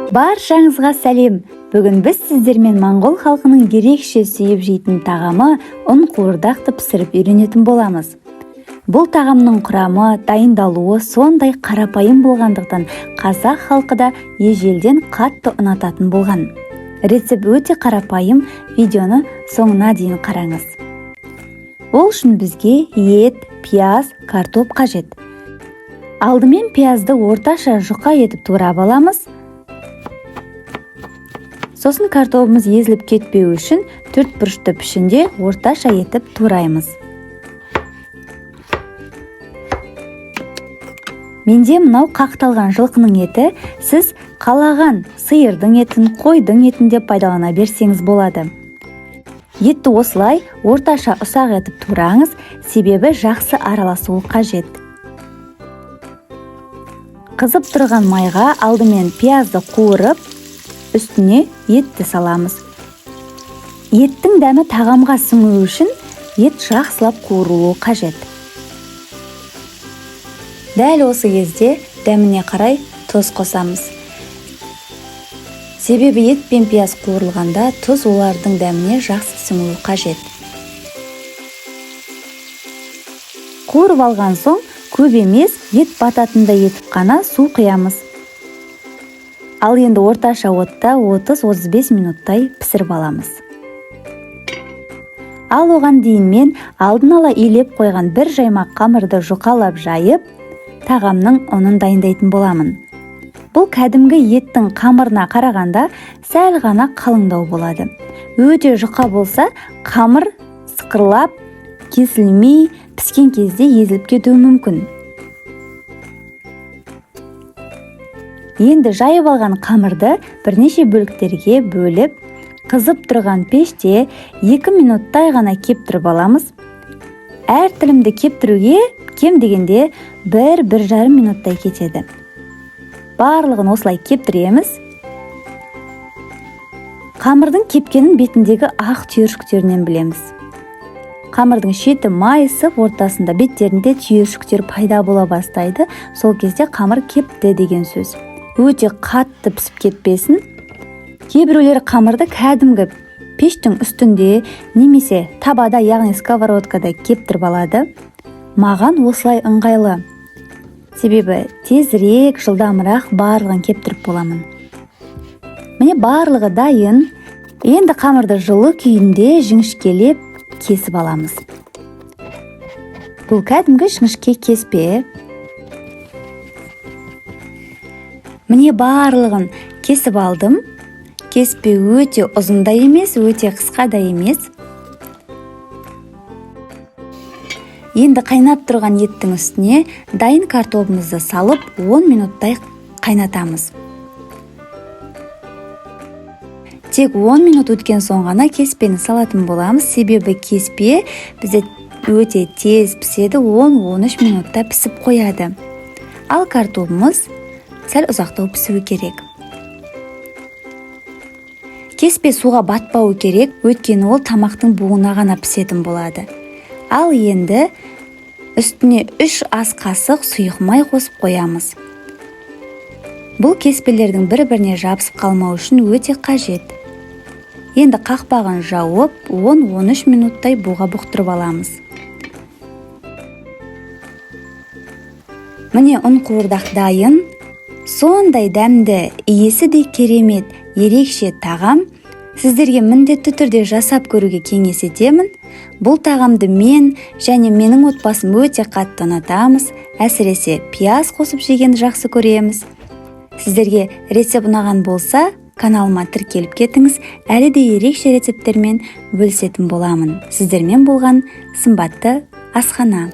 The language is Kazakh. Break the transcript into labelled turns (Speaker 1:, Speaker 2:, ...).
Speaker 1: Баршаңызға сәлем! Бүгін біз сіздермен моңғол халқының ерекше сүйіп жейтін тағамы ұн қуырдақты пісіріп үйренетін боламыз. Бұл тағамның құрамы, дайындалуы сондай қарапайым болғандықтан қазақ халқы да ежелден қатты ұнататын болған. Рецепт өте қарапайым, видеоны соңына дейін қараңыз. Ол үшін бізге ет, пияз, картоп қажет. Алдымен пиязды орташа жұқа етіп турап аламыз. Сосын картобымыз езіліп кетпеу үшін төрт бұрышты пішінде орташа етіп тураймыз. Менде мынау қақталған жылқының еті, сіз қалаған сиырдың етін, қойдың етін деп пайдалана берсеңіз болады. Етті осылай орташа ұсақ етіп тураңыз, себебі жақсы араласуы қажет. Қызып тұрған майға алдымен пиязды қуырып, үстіне етті саламыз. Еттің дәмі тағамға сіңуі үшін ет жақсылап қуырылуы қажет. Дәл осы кезде дәміне қарай тұз қосамыз. Себебі ет пен пияз қуырылғанда тұз олардың дәміне жақсы сіңуі қажет. Қуырып алған соң көп емес, ет бататындай етіп қана су құямыз. Ал енді орташа отта 30-35 минуттай пісіріп аламыз. Ал оған дейін мен алдын ала илеп қойған бір жаймақ қамырды жұқалап жайып, тағамның ұнын дайындайтын боламын. Бұл кәдімгі еттің қамырына қарағанда сәл ғана қалыңдау болады. Өте жұқа болса, қамыр сықырлап, кесілмей, піскен кезде езіліп кетуі мүмкін. Енді жайып алған қамырды бірнеше бөліктерге бөліп, қызып тұрған пеште 2 минуттай ғана кептіріп аламыз. Әр тілімді кептіруге кем дегенде 1-1,5 минуттай кетеді. Барлығын осылай кептіреміз. Қамырдың кепкенін бетіндегі ақ түйіршіктерінен білеміз. Қамырдың шеті майысып, ортасында беттерінде түйіршіктер пайда бола бастайды. Сол кезде қамыр кепті деген сөз. Өте қатты пісіп кетпесін. Кейбіреулер қамырды кәдімгі пештің үстінде немесе табада, яғни сковородкада кептіріп алады. Маған осылай ыңғайлы. Себебі тезірек, жылдамырақ барлығын кептіріп боламын. Міне барлығы дайын. Енді қамырды жылы күйінде жіңішкелеп кесіп аламыз. Бұл кәдімгі жіңішке кеспе. Міне барлығын кесіп алдым. Кеспе өте ұзын да емес, өте қысқа да емес. Енді қайнап тұрған еттің үстіне дайын картобымызды салып 10 минуттай қайнатамыз. Тек 10 минут өткен соң ғана кеспені салатын боламыз, себебі кеспе бізде өте тез піседі, 10-13 минутта пісіп қояды. Ал картобымыз сәл ұзақтау пісуі керек. Кеспе суға батпауы керек, өйткені ол тамақтың буына ғана пісетін болады. Ал енді үстіне 3 ас қасық сұйық май қосып қоямыз. Бұл кеспелердің бір-біріне жабысып қалмау үшін өте қажет. Енді қақпағын жауып, 10-13 минуттай буға бұқтырып аламыз. Міне ұн қуырдақ дайын. Сондай дәмді, иісі де керемет, ерекше тағам. Сіздерге міндетті түрде жасап көруге кеңес етемін. Бұл тағамды мен және менің отбасым өте қатты ұнатамыз. Әсіресе пияз қосып жегенді жақсы көреміз. Сіздерге рецепт ұнаған болса, каналыма тіркеліп кетіңіз. Әлі де ерекше рецепттермен бөлісетін боламын. Сіздермен болған Сымбатты асхана.